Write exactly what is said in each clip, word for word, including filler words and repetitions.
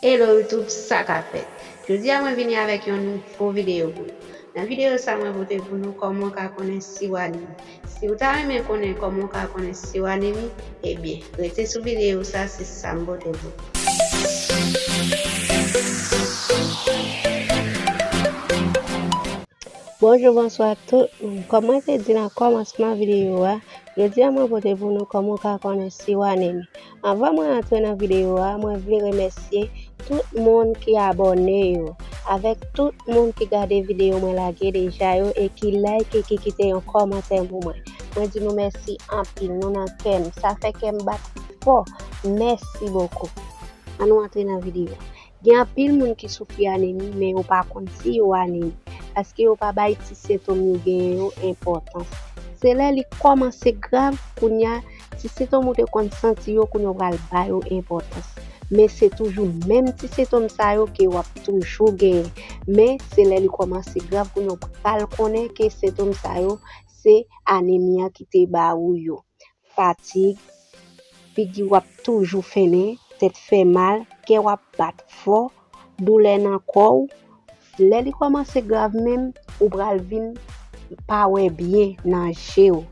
Hello YouTube, sa k ap fèt? Jodi a mwen vini avèk yon nouvo videyo pou nou. Nan videyo sa mwen pote pou nou kòman w ka konnen si w anemi. Si w ta renmen konnen kòman w ka konnen si w anemi, ebyen, rete sou videyo sa, se sa m pote pou nou. Bonjou, bonswa tout moun. Kòm mwen te di nan kòmansman videyo a, jodi a mwen pote pou nou kòman w ka konnen si w anemi. Anvan mwen antre nan videyo a, mwen vle remèsye tout moun ki abòne yo, avèk tout moun ki gade videyo mwen lage deja yo e ki like e ki kite yon kòmantè pou mwen. Mwen di nou mèsi anpil, nou nan kè m. Sa fè kè m bat fò. Mèsi bokou. Ann nou antre nan videyo a. Gen anpil moun ki soufri anemi, men yo pa konn si yo anemi, paske yo pa bay ti sentòm yo genyen yo enpòtans. Se lè li kòmanse grav, kounye a, ti sentòm ou te konn santi yo, kounye a w pral ba yo enpòtans. Men se toujou menm ti sentòm sa yo ke w ap toujou genyen. Men se lè li kòmanse grav, kounye a w pral konnen ke sentòm sa yo, se anemi an ki te ba ou yo. Fatig, figi w ap toujou fennen, tèt fè mal, kè w ap bat fò, doulè nan kò w. Lè li kòmanse grav menm, ou pral vin pa wè byen nan je w.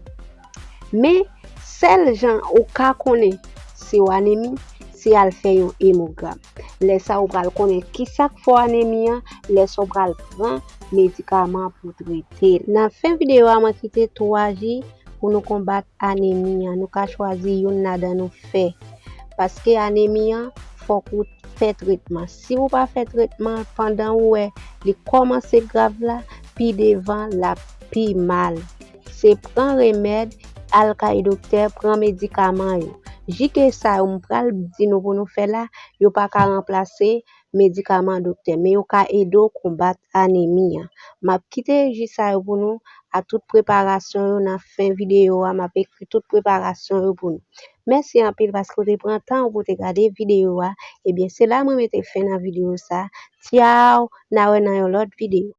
Men, sèl jan ou ka konnen si w anemi, se al fè yon emogram. Lè sa a, ou pral konnen kisa k fè w anemi an, lè sa a, ou pral pran medikaman pou trete l. Nan fen videyo a, mwen kite twa ji pou nou konbat anemi an. Nou ka chwazi youn ladan nou fè. Paske anemi an, fòk ou fè tretman. Si ou pa fè tretman, pandan ou wè li kòmanse grav la, pi devan, l ap pi mal. Se pran remèd, al kay doktè, pran medikaman yo. Ji ke sa yo m pral di nou pou nou fè la, yo pa ka ranplase medikaman doktè, men yo ka ede w konbat anemi an. M ap kite ji sa yo pou nou, a tout preparasyon yo nan fen videyo a, m ap ekri tout preparasyon yo pou nou. Mèsi anpil paske w te pran tan w pou w te gade videyo a. Ebyen, se la mwen mete fen nan videyo sa. Tchaw, n a wè nan yon lòt videyo.